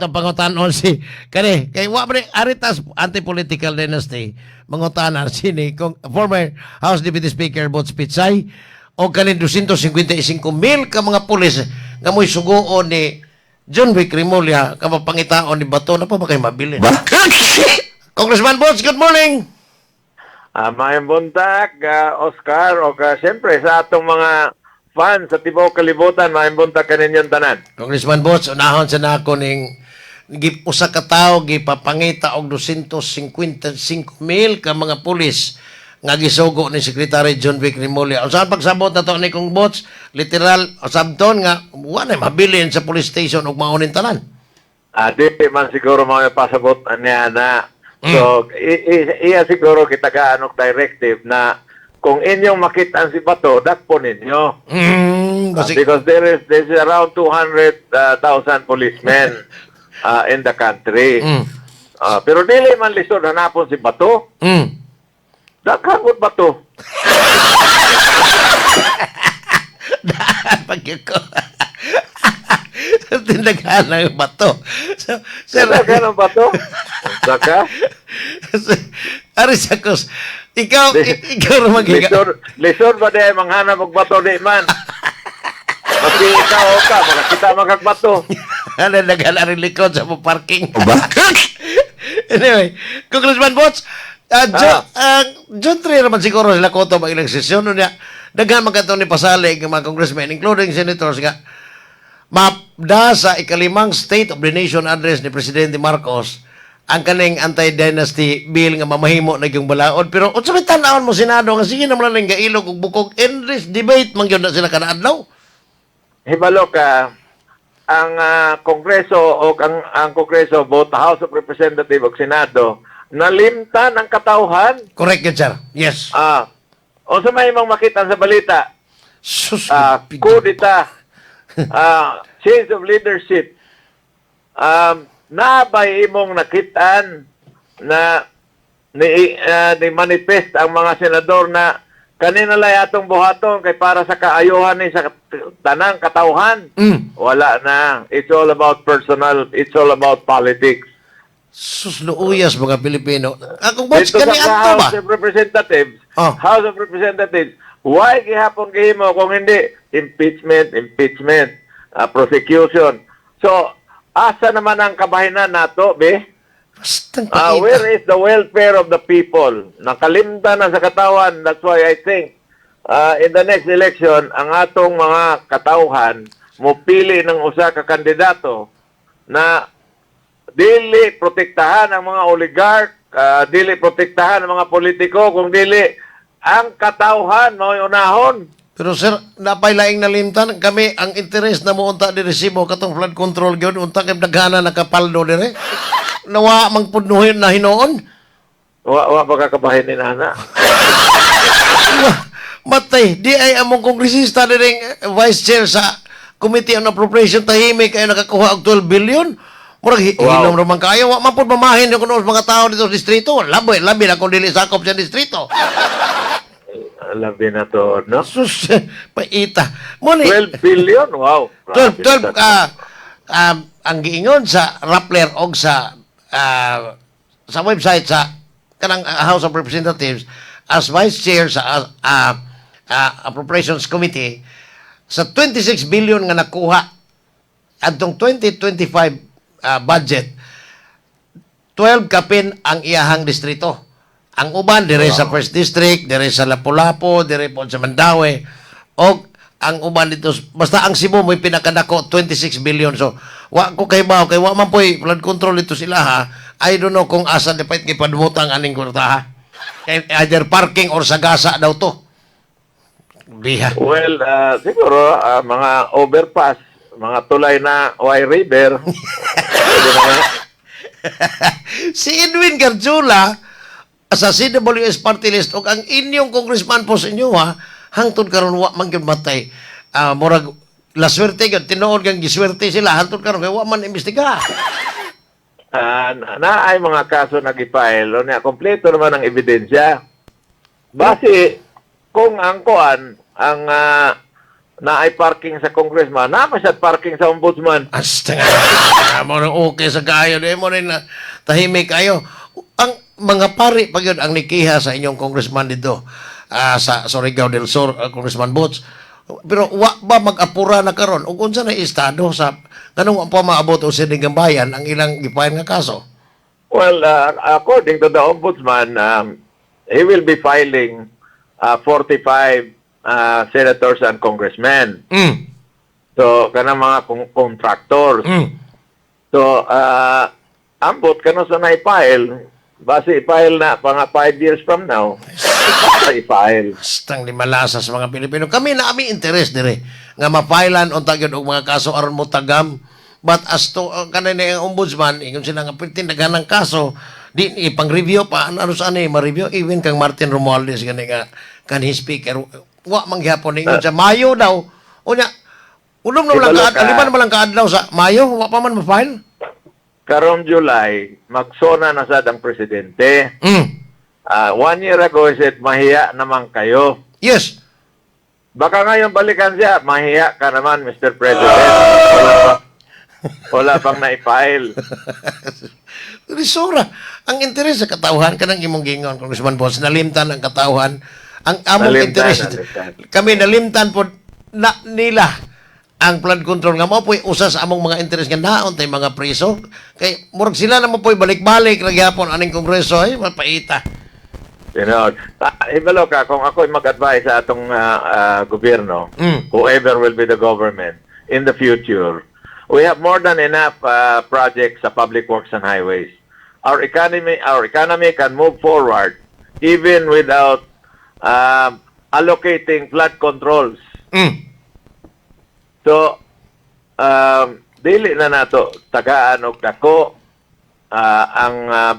Ang pangutanon si kani kay wa man ni Aritas anti-political dynasty mangutana sini kung former House Deputy Speaker Butch Pichay o kanin 255 mil ka mga pulis nga mo'y sugoon ni Jonvic Remulla ka mapangitaon ni Bato na pa ba kay mabilin. Congressman Butch, good morning. Maayong buntag, Oscar, o ka, siyempre sa atong mga fans sa tibuok kalibutan, maayong buntag kaninyong tanan. Congressman Butch, unahon sa nako ning usa ka tawo gipapangita og 255 mil ka mga pulis nga gisugo ni Secretary Jonvic Remulla. Unsa ang pagsabot na to ni Kong Butch? Literal sabton nga wa na mabilin sa police station og maonin tanan. Di man siguro mga pasabot niya na. So, iya siguro gitagaan og directive na kung inyong makita si Bato, dakpo ninyo. Because there is around 200,000 policemen in the country. Pero dili man lisod hanapon si Bato. Daghan Bato. Daan pag ko. Tindaghan ng bato. So, sir, Daghan ang Bato. Saka? Arisakos, ikaw, ikaw ra maghiga. Lisod ba di manghanap og bato di man? Maski ikaw o ka, makakita man kag bato. Ano, naghala rin likod sa mo parking. Ba? Anyway, Congressman Butch, June 3 naman siguro sila koto mag ilang sesyon. No niya, daghan man kato ni pasalig ng mga congressmen, including senators nga, mapda sa ikalimang State of the Nation Address ni Presidente Marcos ang kaning anti-dynasty bill nga mamahimo na yung balaod. Pero unsa may tan-awon mo Senado nga sige naman lang gailog og bukog, endless debate man gyud na sila kada adlaw. Hibalo ka, ang Kongreso o ang Kongreso, both House of Representatives ug Senado, nalimtan ang katawhan. Correct yun, sir. Yes. Unsa may imong makita sa balita? Sus, Coup d'etat, change of leadership. Nabay imong nakitaan na ni manifest ang mga senador na kanina lay atong buhaton kay para sa kaayuhan ni sa tanang katawhan? Wala na. It's all about personal. It's all about politics. Sus, luuyas mga Pilipino. Akong bots, Dito kani sa anto ba? House of Representatives, House of Representatives, why gihapon gihimo kung hindi impeachment, impeachment, prosecution? So, asa naman ang kabahinan nato, be? Bastang pakita. Where is the welfare of the people? Nakalimta na sa katawan. That's why I think in the next election, ang atong mga katauhan mopili ng usa ka kandidato na dili protektahan ang mga oligarch, dili protektahan ang mga politiko, kung dili ang katauhan mao'y unahon. Pero sir, napay laing nalimtan kami ang interes na mo unta di resibo katong flood control gyud unta kay daghana nakapaldo dire. Nawa mang pudnuhin na hinuon. Wa ba kakabahin ni nana? Wah, matay, di ay among kongresista diring vice chair sa Committee on Appropriation tahimik ay nakakuha og 12 billion. Murag hilom ra man kayo, wa man pud mamahin yung kuno sa mga tao dito sa distrito. Labi, labi na kung dili sakop sa distrito. Labi na to, no? Sus, paita. Mo ni 12 billion? Wow. 12, Grabe 12 na. Ang giingon sa Rappler og sa website sa kanang House of Representatives, as vice chair sa Appropriations Committee, sa 26 billion nga nakuha adtong 2025 budget, 12 kapin ang iyahang distrito. Ang uban dire sa First District, dire sa Lapu-Lapu, dire po sa Mandaue, og ang uban dito basta ang Cebu mo'y pinakadako, 26 billion. So wa ko kay kay wa man po'y flood control dito sila ha. I don't know kung asa dapat gipadbutang aning kwarta ha. Kay either parking or sagasa daw to. Biha. Well, siguro mga overpass, mga tulay na Y River. Pwede na nga. Si Edwin Garjula sa CWS party list ug ang inyong congressman po sa inyo ha, hangtod karon wa man gyud matay. Murag la swerte gyud, tinuod kang giswerte sila hangtod karon kay wa man imbestiga. Na ay mga kaso na gi-file, o niya, kompleto naman ang ebidensya. Base kung ang kuan, ang Naay parking sa congressman, naa pa siya parking sa ombudsman. Asta nga. Mo na okay sa kayo. Di mo rin na tahimik kayo. Ang mga pari pag yun ang nikiha sa inyong congressman dito sa Surigao del Sur, Congressman Boots. Pero wa ba mag-apura na karon ug unsa na estado sa kanang wa pa maabot og Sandiganbayan ang ilang gipayan nga kaso? Well, according to the ombudsman, he will be filing 45 senators and congressmen. So, kanang mga contractors. So, ambot kano sa na-file, base i-file na pa nga 5 years from now, i-file. Bastang limalasa sa mga Pilipino. Kami na ami interes dire nga mapailan unta gyud og mga kaso aron mo tagam. But as to kanay ang ombudsman, ingon sila nga perting daghan ng kaso, di ipang-review pa ano, ano sa ani ma-review even kang Martin Romualdez gani nga kanhi speaker wa man gihapon ingon sa Mayo daw. Unya unom na lang Ibalo ka ka. 5 na lang kaadlaw sa Mayo wa pa man ma-file. Karong July, magsona na sad ang presidente. One year ago, he said, "Mahiya naman kayo." Baka ngayon balikan siya, "Mahiya ka naman, Mr. President." Wala pang na-file. Lisura. Ang interes sa katawhan kanang imong gingon, Congressman Boss, nalimtan ang katawhan. Ang among Nalimtan, interes nalimtan. kami nalimtan po na nila ang flood control nga mao po'y usa sa among mga interes nga naon tay mga preso kay murag sila na mo po'y balik-balik ra gyapon aning kongreso ay mapaita. Ibalo ka, kung ako mag-advise sa atong gobyerno, whoever will be the government in the future, we have more than enough projects sa public works and highways. Our economy can move forward even without allocating flood controls. So, dili na nato tagaan og dako ang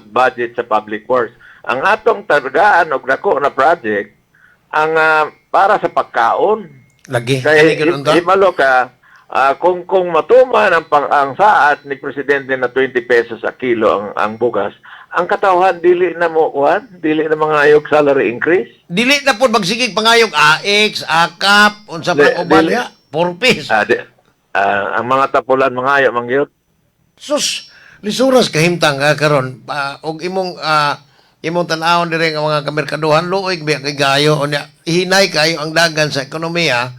budget sa public works. Ang atong tagaan og dako na project ang para sa pagkaon. Lagi. Kay Kani gyud unta. Ibalo ka, kung matuman ang saad ni presidente na 20 pesos a kilo ang bugas, ang katawhan dili na mo kuan, dili na mangayog salary increase. Dili na po magsigig pangayog AX, AKAP, unsa pa uban Dili. ya, purpose. Ang mga tapulan mangayo mangyot. Sus, lisuras kahimtang ka karon pa og imong tan-awon dire nga mga kamerkaduhan luoy biya kay gayo unya hinay kayo ang dagan sa ekonomiya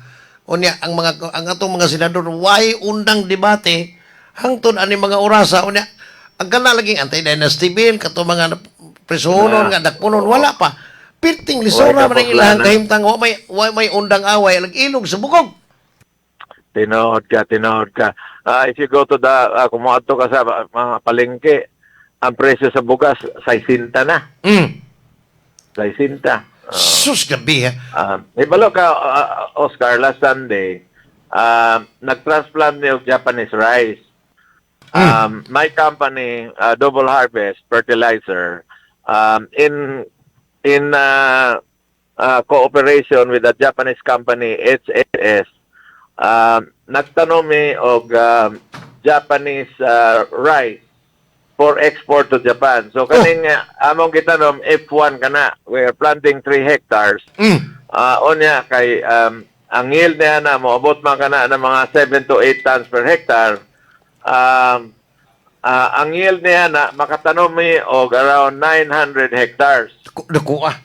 unya ang atong mga senador way undang debate hangtod ani mga orasa unya ang kana laging anti-dynasty bill kato mga presohonon nga dakpunon wala pa pirting lisura Way man ang ilahang kapuslanan. kahimtang wa may undang away lag ilog sa bukog. Tinuod ka, tinuod ka. If you go to the, kung moadto ka sa mga palengke, ang presyo sa bugas, 60 na. 60. Sus, gabi ha. Ibalo ka, Oscar, last Sunday, nag-transplant ni og Japanese rice. My company, Double Harvest Fertilizer, in cooperation with the Japanese company HHS, nagtanom mi og Japanese rice for export to Japan. So kaning among gitanom F1 kana. We are planting 3 hectares. Unya kay ang yield niya na moabot man kana ng mga 7 to 8 tons per hectare. Ang yield niya na makatanom mi og around 900 hectares. Dako ah.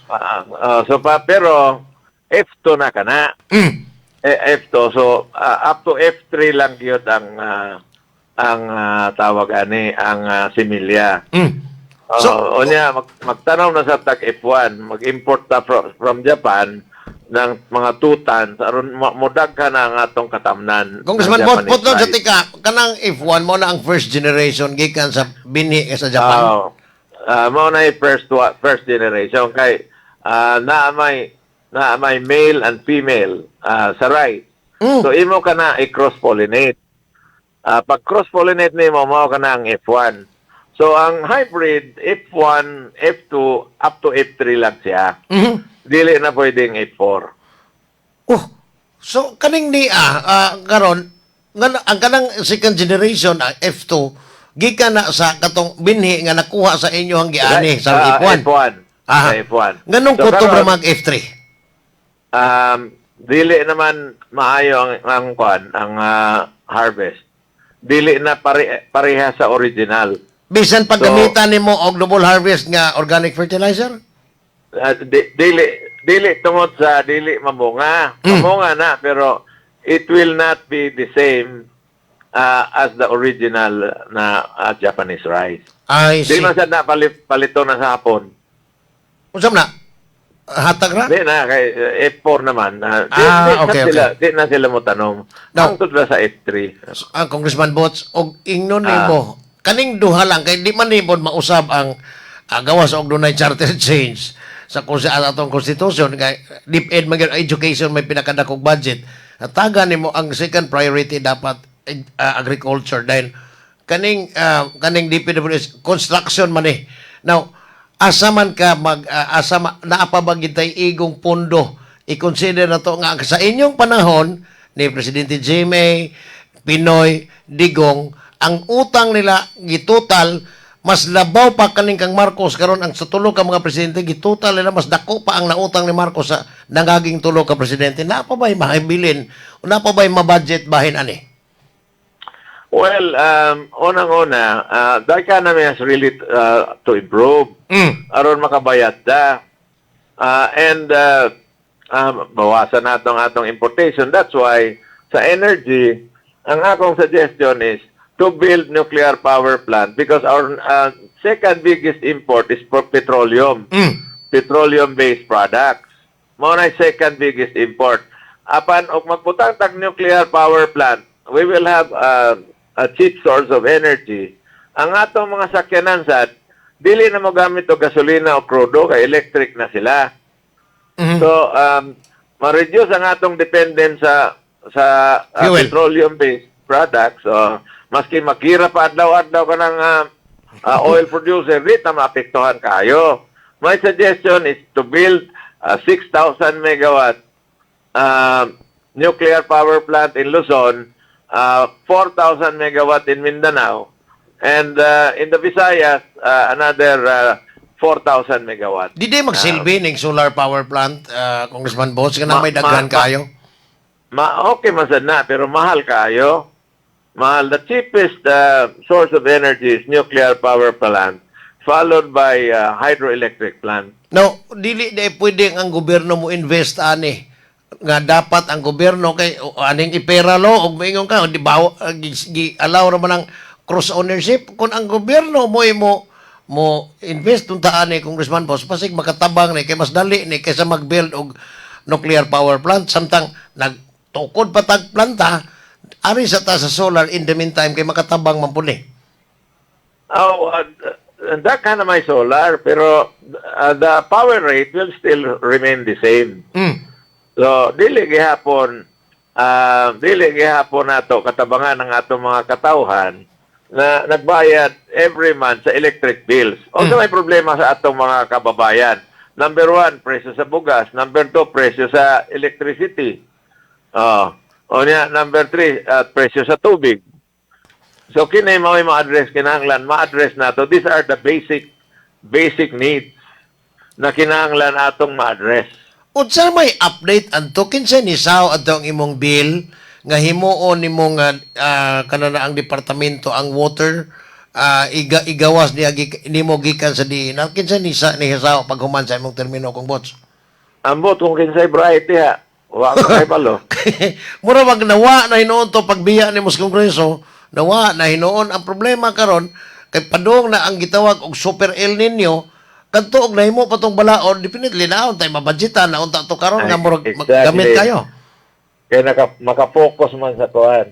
So pa pero F2 na kana. Eh, F2 so up to F3 lang gyud ang tawag ani ang similya. So, unya magtanom na sa tag F1, mag-import ta from Japan ng mga 2 tons aron modaghan na ang atong katamnan Congressman ng Bot, Japanese putlo sa rice. tika, kanang F1 mo na ang first generation gikan sa binhi sa Japan. Oo. Mao na yung first generation kay naa may male and female sa rice. So imo ka na i-cross pollinate. Pag cross-pollinate nimo mao ka na ang F1. So ang hybrid F1, F2 up to F3 lang siya. Dili na pwedeng F4. Oh, so kaning niya karon ang kanang second generation F2 gikan na sa katong binhi nga nakuha sa inyo ang giani sa F1. F1. Ah. Sa F1. Nganong So, kutob ra karon, mag F3? Dili naman maayo ang kuan, ang harvest. Dili na pareha sa original. Bisan paggamitan nimo og double harvest nga organic fertilizer? Dili tungod sa dili mamunga. Mamunga na, pero it will not be the same as the original na Japanese rice. I Di see. man sad na palito na sa Hapon. Unsa man na? Hatag ra? Di na kay F4 naman. Di, di na sila, di na sila mo tanom. Now, Hangtod ra sa F3. Ang Congressman Bots og ingnon nimo kaning duha lang kay di man nimo mausab ang gawas og dunay charter change sa atong constitution, kay DepEd man gyud, education may pinakadakong budget. Taga nimo ang second priority dapat agriculture dahil kaning DPWH construction man eh. Now, asa man ka mag asa naa pa ba gid tay igong pondo? I-consider na to nga sa inyong panahon ni Presidente GMA, PNoy, Digong, ang utang nila gitotal mas labaw pa kaning kang Marcos karon. Ang sa tulo ka mga presidente, gitotal nila mas dako pa ang nautang ni Marcos sa nangaging tulo ka presidente. Naa pa ba'y mahibilin? Naa pa ba'y ma-budget bahin ani? Well, unang-una, the economy has really to improve aron makabayad ta. And bawasan nato ang atong importation. That's why sa energy, ang akong suggestion is to build nuclear power plant because our second biggest import is for petroleum. Petroleum-based products. Mao na second biggest import. Apan og magbutang tag nuclear power plant, we will have a cheap source of energy. Ang atong mga sakyanan sad, dili na mogamit og gasolina o krudo kay electric na sila. So, ma-reduce ang atong dependence sa Fuel. Petroleum-based products. So, maski makira pa adlaw-adlaw ka ng oil producer, di ta maapektuhan kayo. My suggestion is to build a 6,000 megawatt nuclear power plant in Luzon, 4,000 megawatt in Mindanao, and in the Visayas, another 4,000 megawatt. Di di magsilbi ning solar power plant, Congressman Bots, kanang may daghan kayo. Ma okay man sad na, pero mahal kayo. Mahal. The cheapest source of energy is nuclear power plant, followed by hydroelectric plant. No, dili di pwede ang gobyerno mo invest ani nga dapat ang gobyerno kay o, aning ipera lo og moingon ka di ba gi allow ra man ang cross ownership kung ang gobyerno mo imo mo invest unta ani, Congressman Boss, pasig makatabang ni kay mas dali ni kaysa mag-build og nuclear power plant samtang nagtukod pa tag planta. Ari sa ta sa solar in the meantime kay makatabang man pud ni. Oh, that kind of my solar, pero the power rate will still remain the same. So, dili gihapon nato katabangan ang atong mga katawhan na nagbayad every month sa electric bills. Unsa may problema sa atong mga kababayan? Number one, presyo sa bugas. Number two, presyo sa electricity. Oh. O niya, number three, presyo sa tubig. So kini mao ma-address, kinahanglan ma-address nato. These are the basic basic needs na kinahanglan atong ma-address. Unsa may update anto? Kinsa ni sao adto ang imong bill nga himuon nimo nga kanana ang departamento ang water igawas niya nimo gikan sa diin? Kinsa ni sa ni sao paghuman sa imong termino, Kong Bots? Ambot kung kinsay bright diha. Wa ko kay balo. Mura wag nawa na hinuon to pagbiya nimo sa kongreso, nawa na hinuon. Ang problema karon kay padung na ang gitawag og Super El Nino kadto og nahimo pa tong balaod, definitely naon tay mabudgetan na unta to karon nga Ay, murag exactly. gamit kayo. Kaya maka-focus man sa kuan.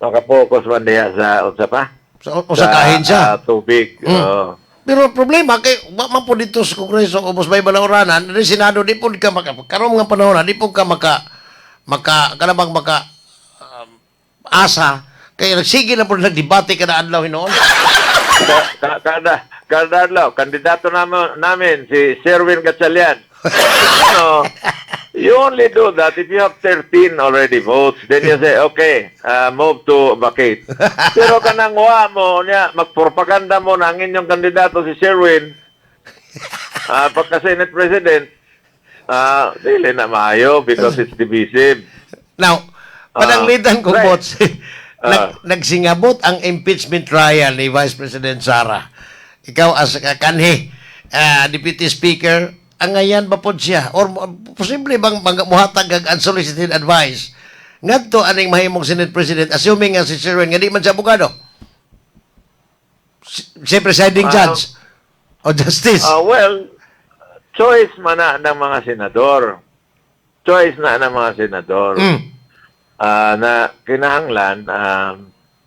Maka-focus man diha sa unsa pa? Sa usa ka ahensya. Tubig. Oo. Pero problema kay wa man po dito sa kongreso ubos may balauranan, di Senado, di pud ka maka karon nga panahon na, di pud ka maka maka kanabang maka asa kay sige na pud nagdebate kada adlaw hinuon. Kada adlaw, kandidato namin si Sherwin Gatchalian. No, you only do that if you have 13 already votes. Then you say, "Okay, move to vacate." Pero kanang wa mo niya, magpropaganda mo na ang inyong kandidato si Sherwin, pagka Senate President, Dili na maayo because it's divisive. Now, pananglitan ko, Bots, nagsingabot ang impeachment trial ni Vice President Sara. Ikaw as kanhi Deputy Speaker, angayan ba pod siya? Or posible bang muhatag og unsolicited advice ngadto aning mahimong Senate President, assuming nga si Sherwin nga di man siya abogado? Siya presiding judge o justice. Well, choice man na ng mga senador. Choice na ng mga senador. Na kinahanglan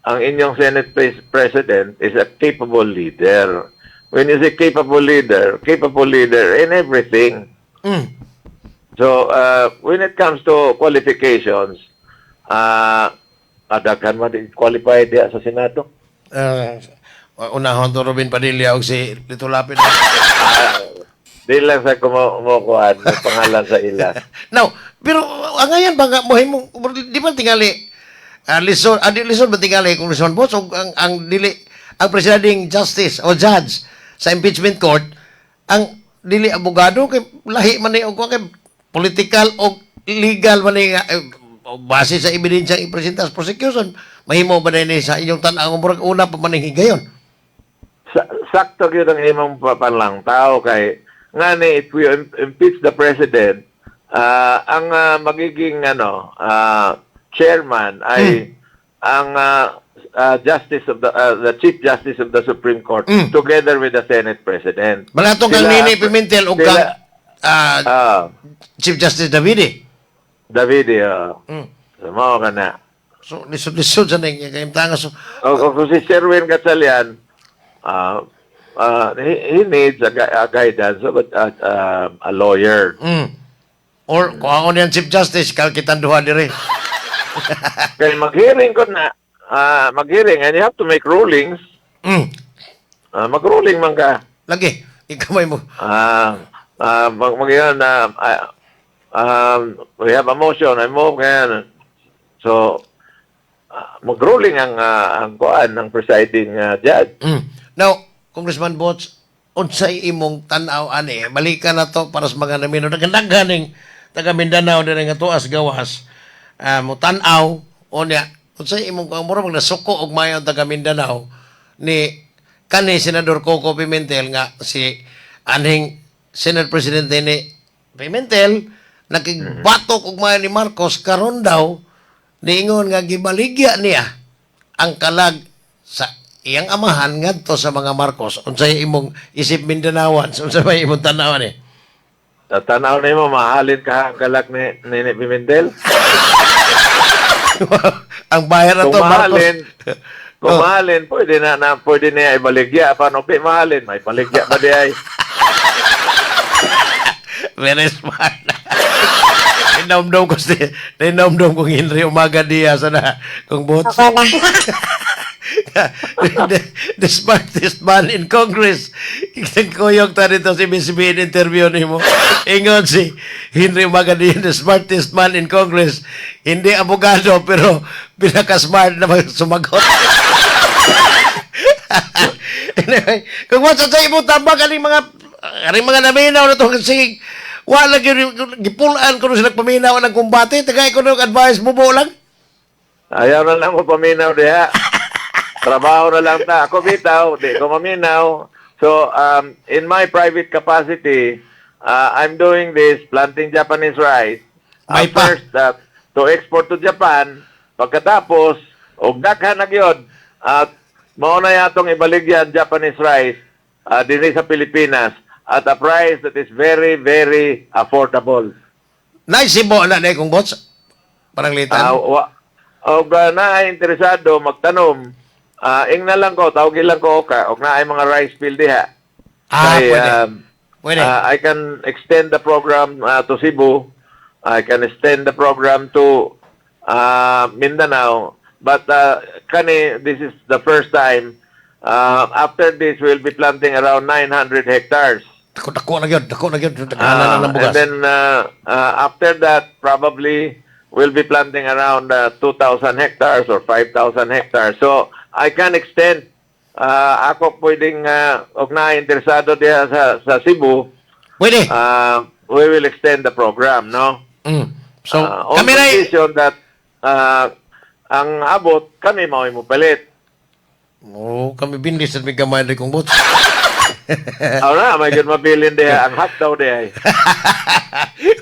ang inyong Senate President is a capable leader. When you say capable leader in everything. So, when it comes to qualifications, daghan man di qualified diya sa Senado. Unahon to Robin Padilla og si Lito Lapid. Di lang sa kumukuan, may pangalan sa ila. Now, pero angayan ba nga mohimong di ba tingali lisod, di lisod ba tingali kung lisod, boss, og ang dili ang presiding justice o judge sa impeachment court ang dili abogado, kay lahi man ni og kay political o legal man ni nga, eh, base sa ebidensya ipresenta sa prosecution, mahimo ba ni sa inyong tan-aw, murag una pa man ning higayon? Sakto gyud ang imong panlangtaw kay ngani if we impeach the president, ang magiging ano chairman ay ang justice of the chief justice of the Supreme Court together with the Senate President. Balatong kang Nini Pimentel o kang Chief Justice Davide. David, so mao ka na. So lisod-lisod sa ning kay so O kung si Sherwin Gatchalian, he needs a guidance of a lawyer. Or kung ako niyan Chief Justice, kalkitan duha dire. Kaya mag-hearing ko na, mag-hearing and you have to make rulings. Mag-ruling man ka. Lagi, ikaw may mo. Ah, mag na, we have a motion, I move kaya. So, mag-ruling ang kuan ng presiding judge. Now, Congressman Bots, unsay imong tan-aw ani? Balikan na to para sa mga namino. Nagandaghaning taga Mindanao diri nga tuas gawas. Mo tan-aw unya, unsay imong mura mag nasuko og mayo ang taga Mindanao ni kani Senador Coco Pimentel nga si anhing Senate President ni Pimentel nakigbatok og mayo ni Marcos, karon daw niingon nga gibaligya niya ang kalag sa iyang amahan ngadto sa mga Marcos. Unsay imong isip Mindanaoan? Unsay may imong tan-awan eh? Sa tanaw nimo, mahalin ka ang kalak ni Pimentel? Ang bayar na Kung to Marcos. Mahalin, kung mahalin, pwede niya ibaligya. Paano di mahalin? May baligya ba di ay? Very smart. Ninomdom kong Henry Umaga Diaz na kung Bots. Ako na. The smartest man in Congress. Kuyog ta dito si BCB interview nimo. Ingon si Henry Umaga Diaz, the smartest man in Congress. Hindi abogado pero pinaka-smart na sumagot. Anyway, kung what's sa imong tambag aning mga naminaw na to, sige wala gyud gipulaan ko sila paminaw ng kumbate, tagay ko ng advice, bubo lang. Ayaw na lang ko paminaw diha. Trabaho na lang ta. Ako bitaw, di ko maminaw. So, in my private capacity, I'm doing this, planting Japanese rice. May pa. First, to export to Japan. Pagkatapos, og daghan na gyud, at mao na yatong ibaligyan Japanese rice dinhi sa Pilipinas at a price that is very, very affordable. Naisibo na na kung Bots. Parang litan. Og naay interesado magtanom, ingna lang ko, tawagin lang ko ka, og naay mga rice field diha. Kay, Pwede. Pwede. I can extend the program to Cebu. I can extend the program to Mindanao. But kani, this is the first time. After this, we'll be planting around 900 hectares. Dako, dako na gyud, dako na gyud daghanan na ng bugas. And then after that, probably we'll be planting around 2,000 hectares or 5,000 hectares. So I can extend. Ako pwedeng og na interesado diha sa Cebu, Pwede. we will extend the program, no? So, On kami na condition that ang abot kami mao'y mopalit. Oh, kami bindis at may gamay rin kong bots. Aw na, may gud mabilin diha ang hotdog diha.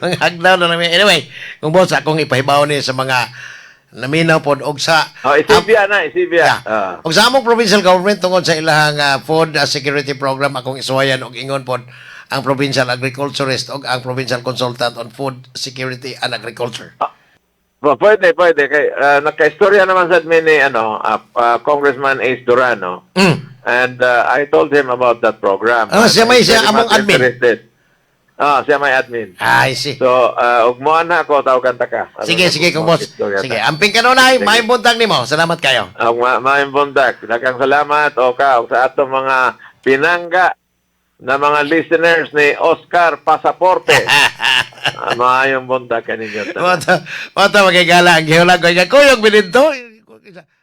Ang hagdaw na namin. Anyway, kung boss, akong ipahibaw ni sa mga naminaw pod og sa Oh, isibya na, isibya. Yeah. Ah. Og sa among provincial government tungod sa ilahang food security program, akong isuwayan og ingon pod ang provincial agriculturist og ang provincial consultant on food security and agriculture. Pwede, pwede. Kay, nagka-istorya naman sa admin ni ano, Congressman Ace Durano. And I told him about that program. Ah, siya And he's siya very among much admin. interested. Ah, siya may admin. Ah, I see. So, ug mo na ako, tawagan ta ka. Sige, sige, kung boss. Istorya ta. Sige, amping kanunay, Sige. maayong buntag nimo. Salamat kayo. Ang maayong buntag. Daghang salamat o ka og sa atong mga pinangga na mga listeners ni Oscar Pasaporte. Ah, maayong buntag kaninyo tanan. Mata, mata magigala ang gihulag ko. Kuyog bininto.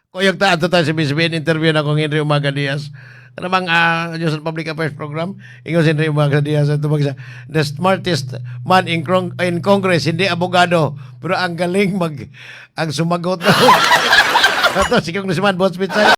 Kuyog ta ato tayo sa BSBN interview na kong Henry Umaga Diaz. Ano bang News and Public Affairs Program? Ingon si Henry Umaga Diaz. Ito mag the smartest man in Congress, hindi abogado, pero ang galing ang sumagot. Ato si Congressman Butch Pichay.